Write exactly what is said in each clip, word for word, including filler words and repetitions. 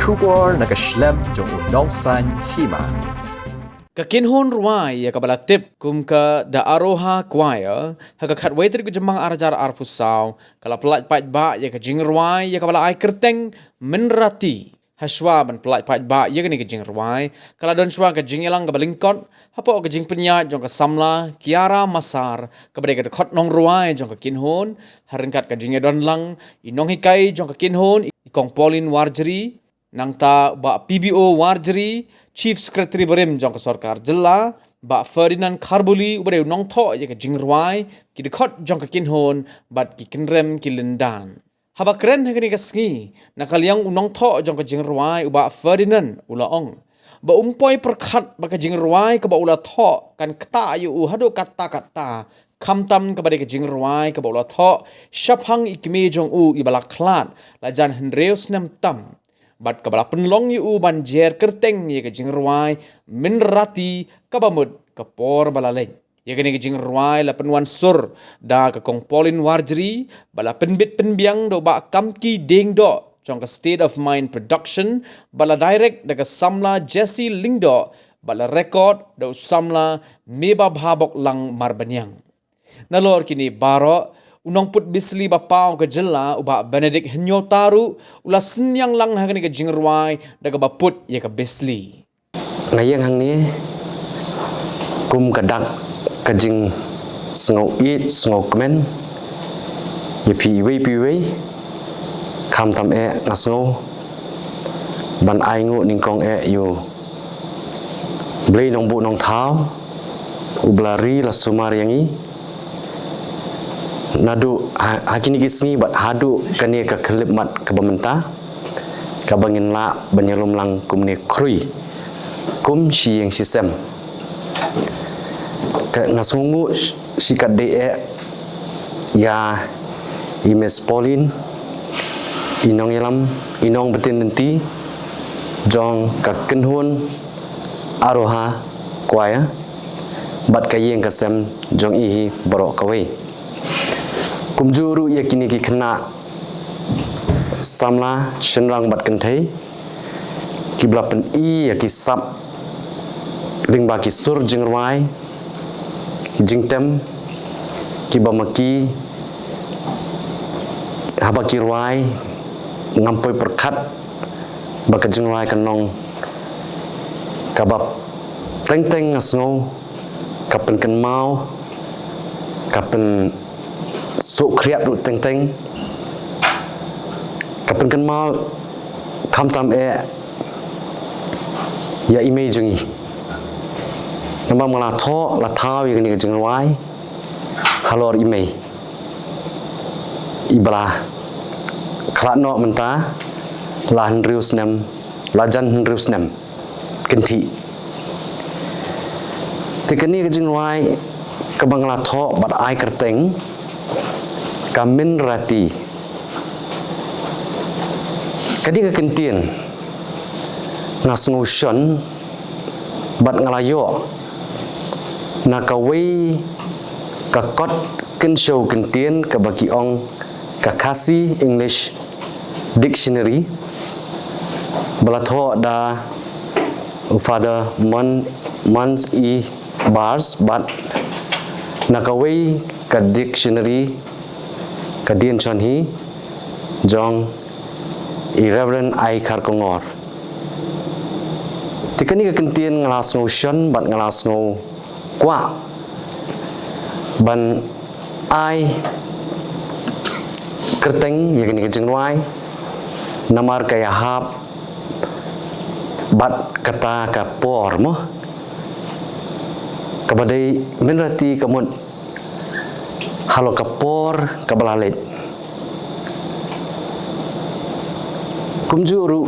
Khubor na ka shlem jong u Nongsaiñ Hima. Ka kynhun rwai ïa kaba la tip kum ka The Aroha Choir ha ka khatwei tarik u Jymmang ar hajar arphew saw ka la pyllait paidbah ïa ka jingrwai ïa kaba la ai kyrteng Mynrati. Hashwa ban pyllait paidbah ïa kane ka jingrwai ka la don shwa ka jingïalang kaba lyngkot hapoh ka jingpynïaid jong ka samla Kiara Massar kaba dei ka dkhot nongrwai jong ka kynhun, ha ryngkat ka jingïadon lang i nonghikai jong ka kynhun, i Kong Pauline Warjri, nangta Bah P B O Warjri, Chief Secretary barim jong ka sorkar jylla, Bah Ferdinand Kharbuli uba dei u nongthoh ïa ka jingrwai, ki dkhot jong ka kynhun bad ki kynrem ki lyndan. Haba kren ha kane ka sngi na ka liang u nongthoh jong ka jingrwai u Bah Ferdinand u la ong ba um poi pyrkhat ba ka jingrwai kaba u la thoh kan ktah ïa u haduh katta katta, khamtam kaba dei ka jingrwai kaba u la thoh shaphang i kmie jong u iba la khlad la jan hynriew snem tam, bad kaba la pynlong ïa u ban jer kyrteng ïa ka jingrwai Mynrati kaba mut ka por ba la leit. Ïa kane ka jingrwai la pynwan sur da ka Kong Pauline Warjri, ba la pynbit pynbiang da u Bah Kamki Diengdoh jong ka State of Mind Production, ba la direct da ka samla Jesse Lyngdoh, ba la record da u samla Mebabha Boklang Marbaniang. Nalor kine baroh, u nongput bisli ba paw ka jylla u Bah Benedict Hynñiewta ruh u la synñiang lang ha kane ka jingrwai da kaba put ïa ka bisli. Nga ïeng hangne kum ka dak ka jingsngewïeit sngewkmen ïa phi iwei pa iwei, khamtam eh nga sngew ban ai nguh nyngkong eh ïa u Blei Nongbuh Nongthaw uba la ri la sumar ïa ngi naduh ha, ha kine ki sngi bad haduh kane ka khyllipmat kaba mynta, kaba ngin lah ban ïalum lang kumne khrui kum shi ïing shi sem. Ka, nga sngewnguh shikatdei eh ïa i Miss Pauline, i nongïalam, i nongpynbteng lynti jong ka kynhun Aroha Choir bad ka ïing ka sem jong i hi baroh kawei. Kumjuh ruh ïa kine ki khynnah samla shynrang bad kynthei kiba la pyni ïa ki sap lyngba ki sur jingrwai, ki jingtem kiba ma ki haba ki rwai ngam poi pyrkhat ba ka jingrwai kan long kaba teng teng nga sngew ka pynkynmaw, ka pynsuh khriat ruh teng teng, ka pynkynmaw khamtam eh ïa i mei jong ngi. Namar ba nga la thoh la thaw ïa kane ka jingrwai halor i mei iba la khlad noh mynta la hynriew snem, la jan hynriew snem kynthih. Te kane ka jingrwai kaba nga la thoh bad ai kyrteng ka Mynrati. Kane ka kyntien nga sngew shon bad nga la ïoh na kawei ka kot kynshew kyntien kaba ki ong ka Khasi English Dictionary, ba la thoh da u Father Mon-, Mons E Bars, bad na kawei ka dictionary ka Dien Chonhi jong i Reverend I Kharkongor. Te kane ka kyntien nga la sngew shon bad nga la sngew kwah ban ai kyrteng ïa kane ka jingrwai namar ka ïahap bad kata ka por mo, kaba dei Mynrati ka mut halor ka por kaba la leit. Kumjuh ruh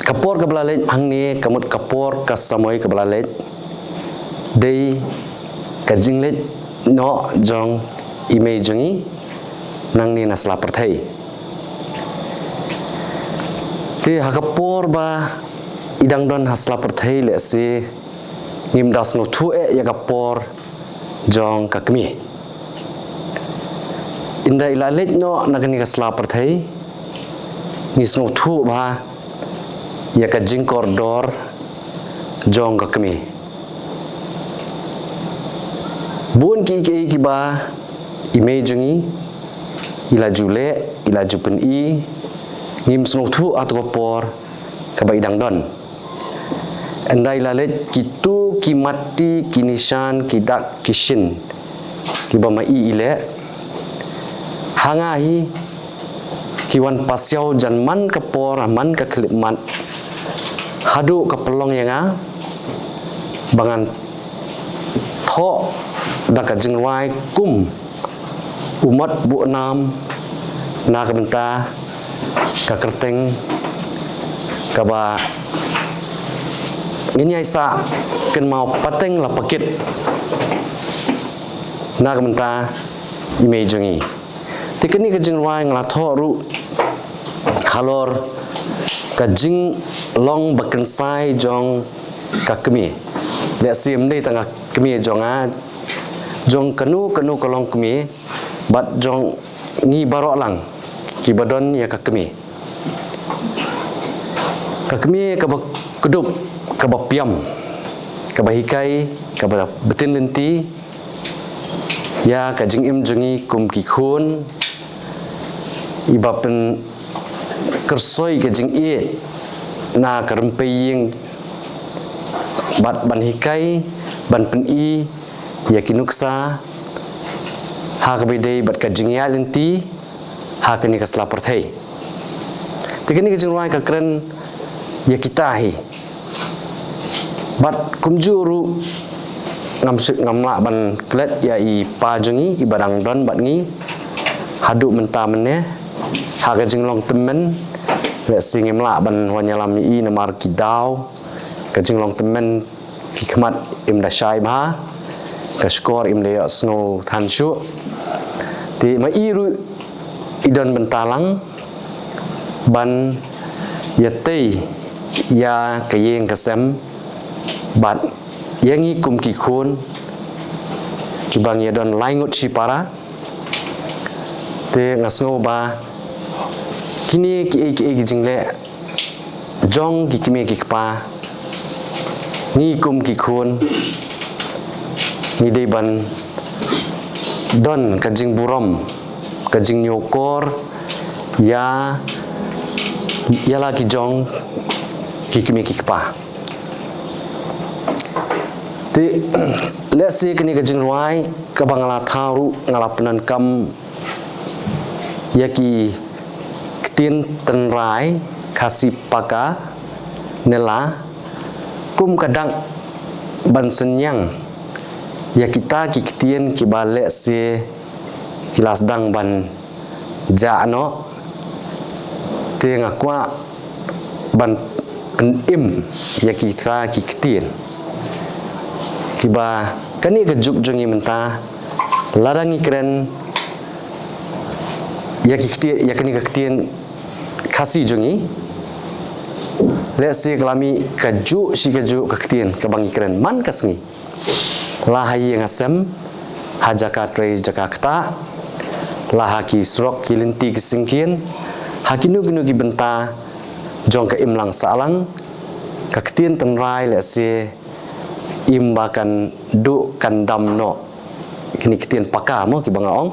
ka por kaba la leit hangne ka mut ka por ka samoi kaba la leit, dei ka jingleit noh jong i mei jong ngi nangne na sla pyrthei. Te ha ka por ba i dang don ha sla pyrthei lehse ngim da sngewthuh eh ïa ka por jong ka kmie. Ynda i la leit noh na kane ka sla pyrthei ngi sngewthuh ba ïa ka jingkordor jong ka kmie. Bun ki, ki, kiba i mei jong ngi i la ju leh, i la ju pyni, ngim sngewthuh ha kato ka por kaba i dang don. Ynda i la leit, kito ki matti, ki nishan, ki dak, ki shin kiba ma i i leh, ha nga hi ki wan pasiaw jan man ka por, man ka khyllipmat, haduh ka pynlong ïa nga ba ngan thoh da ka jingrwai kum u mot buh nam na ka bynta ka kyrteng kaba ngin ïai sah kynmaw pateng la pakit na ka bynta i mei jong ngi. Te kane ka jingrwai nga la thoh ruh halor ka jinglong ba kynsai jong ka kmie. Lehse ym dei tang ka kmie jong nga, jong kano kano ka longkmie, bad jong ngi baroh lang kiba don ïa ka kmie. Ka kmie kaba kdup, kaba piam, kaba hikai, kaba btin lynti ïa ka jingim jong ngi kum ki khun, iba pynkyrsoi ka jingïeit na ka rympei ïing, bad ban hikai, ban pyni ïa ki nuksa ha kaba ïadei bad ka jingïaid lynti ha kane ka sla pyrthei. Te kane ka jingrwai ka kren ïa kita hi. Bad kumjuh ruh ngam shu, ngam lah ban klet ïa i pa jong ngi iba dang don bad ngi haduh mynta mynne ha ka jinglong tymmen. Lehse ngim lah ban wan ïalam ïa i namar ki daw ka jinglong tymmen, ki khmat im da shai bha, ka shkor im da ïohsngew than shuh. Te ma i ruh i don bynta lang ban ïatei ïa ka ïing ka sem bad ïa ngi kum ki khun kiba ngi ïa don lai ngut shipara. Te nga sngew ba kine kiei kiei ki jingleh jong ki kmie ki kpa, ngi kum ki khun ngi dei ban don ka jingburom, ka jingñiewkor ïa, ïa la ki jong ki kmie ki kpa. Te lehse kane ka jingrwai kaba nga la thaw ruh nga la pyndonkam ïa ki ktien tynrai Khasi Paka ne la kum ka dak ban synñiang ïa kita ki ktien kiba lehse ki la sdang ban jah noh. Te nga kwah ban pynim ïa kita ki ktien kiba kane ka juk jong ngi mynta, lada ngi kren ïa ki ktien, ïa kane ka ktien Khasi jong ngi, lehse ka la mih kajuh shi kajuh ka ktien kaba ngi kren man ka sngi. La ha ïing ha sem, ha jaka trei jaka ktah, la ha ki surok ki lynti ki syngkien, ha kino kino ki bynta jong ka imlang sahlang, ka ktien tynrai lehse im ba kan duh kan dam noh. Kine ki ktien paka mo kiba nga ong.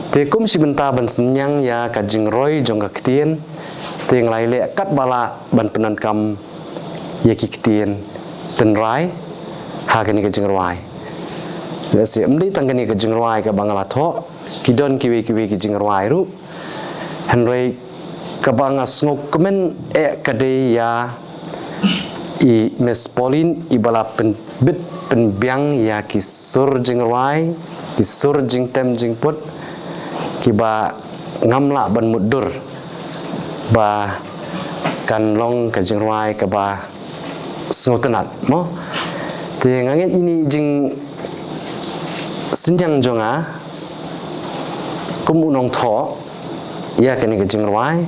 Te kum shi bynta ban synñiang ïa ka jingroi jong ka ktien, te nga la ïaleh katba lah ban pyndonkam ïa ki ktien tynrai ha kane ka jingrwai. Lehse ym dei tang kane ka jingrwai kaba nga la thoh, ki don kiwei kiwei ki jingrwai ruh. Hynrei kaba nga sngewkmen eh ka dei ïa i Miss Pauline iba la pynbit pynbiang ïa ki sur jingrwai, ki sur jingtem jingput kiba ngam lah ban mutdur ba kan long ka jingrwai kaba sngewtynnat mo. Te nga ngeit ine i jingsynñiang jong nga kum u nongthoh ïa kane ka jingrwai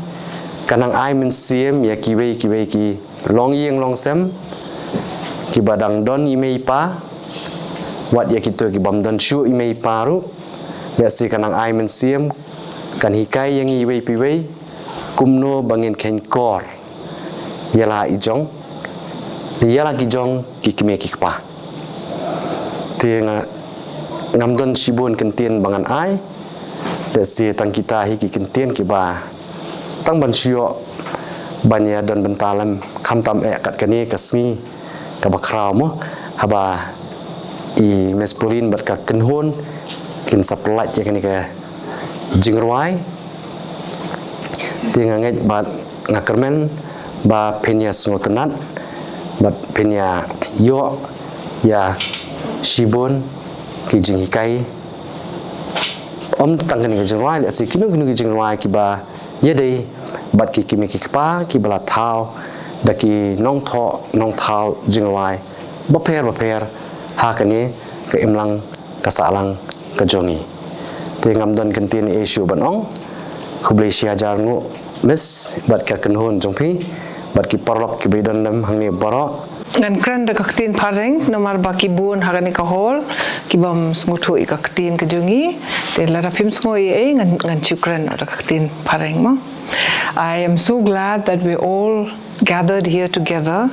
ka nang ai mynsiem ïa kiwei kiwei ki longïing longsem kiba dang don i mei i pa, wat ïa kito ki bym don shuh i mei i pa ruh. Lehse ka nang ai mynsiem, kan hikai ïa ngi iwei pa iwei kumno ba ngin kheiñkor ïa la i jong, ïa la ki jong ki kmie ki kpa. Te nga ngam don shibun kyntien ba ngan ai, da shi tang kita hi ki kyntien kiba tang ban shu ïoh ban ïa don bynta lem, khamtam eh kat kane ka sngi kaba khraw mo, haba i Miss Pauline bad ka kynhun kin sa pyllait ïa kane ka jingrwai. Te nga ngeit bad nga kyrmen ba phin ïa sngewtynnat bad phin ïa ïoh ïa shibun ki jinghikai. Ym tang kane ka jingrwai, lehse kino kino ki jingrwai kiba ïadei bad ki kmie ki kpa kiba la thaw da ki nongthoh nongthaw jingrwai bapher bapher ha kane ka imlang ka sahlang ka jong ngi. Te ngam don kyntien ei shuh ban ong. Khublei shihajar nguh Miss bad ka kynhun jong phi bad ki paralok kiba i don lem hangne baroh. Ngan kren da ka ktien phareng namar ba ki bun ha kane ka hall kibym sngewthuh ïa ka ktien ka jong ngi. Te lada phim sngew ei ei ngan, ngan shu kren da ka ktien phareng mo. I am so glad that we're all gathered here together.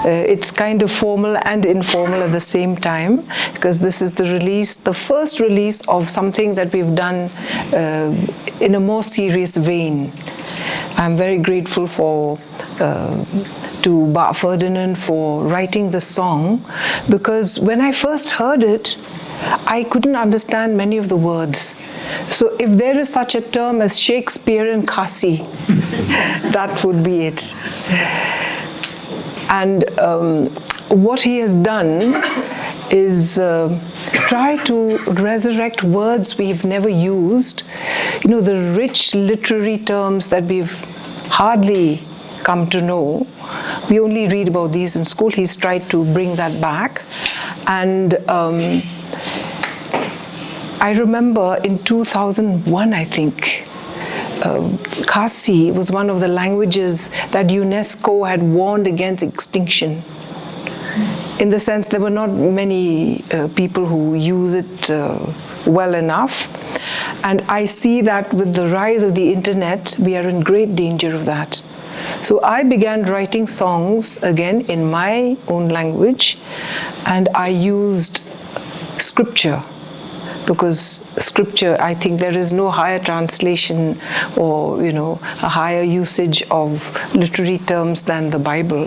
Uh, it's kind of formal and informal at the same time because this is the release, the first release of something that we've done uh, in a more serious vein. I'm very grateful for uh, to Bah Ferdinand for writing the song because when I first heard it, I couldn't understand many of the words. So if there is such a term as Shakespearean Khasi, that would be it. And um, what he has done is uh, try to resurrect words we've never used, you know, the rich literary terms that we've hardly come to know. We only read about these in school. He's tried to bring that back. And um, I remember in two thousand one, I think, uh, Khasi was one of the languages that UNESCO had warned against extinction. In the sense, there were not many uh, people who use it uh, well enough. And I see that with the rise of the internet, we are in great danger of that. So I began writing songs again in my own language, and I used scripture because scripture, I think there is no higher translation or, you know, a higher usage of literary terms than the Bible.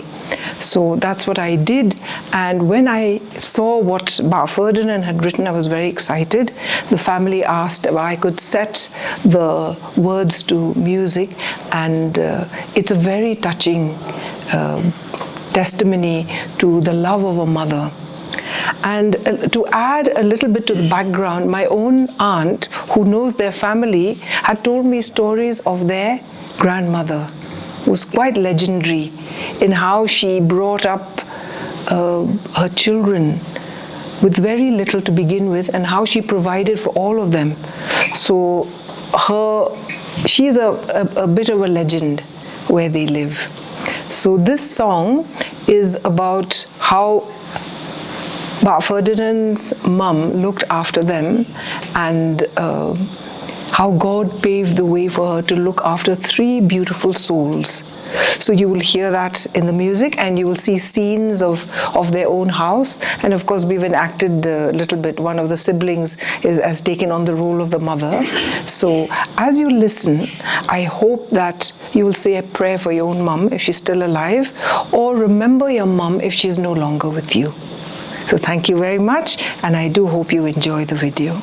So that's what I did. And when I saw what Bah Ferdinand had written, I was very excited. The family asked if I could set the words to music, and uh, it's a very touching uh, testimony to the love of a mother. And uh, to add a little bit to the background, my own aunt, who knows their family, had told me stories of their grandmother, who was quite legendary in how she brought up uh, her children with very little to begin with and how she provided for all of them. So her, she's a, a, a bit of a legend where they live. So this song is about how Bah Ferdinand's mum looked after them and uh, how God paved the way for her to look after three beautiful souls. So you will hear that in the music, and you will see scenes of, of their own house. And of course, we've enacted a little bit. One of the siblings is, has taken on the role of the mother. So as you listen, I hope that you will say a prayer for your own mum if she's still alive, or remember your mum if she's no longer with you. So thank you very much, and I do hope you enjoy the video.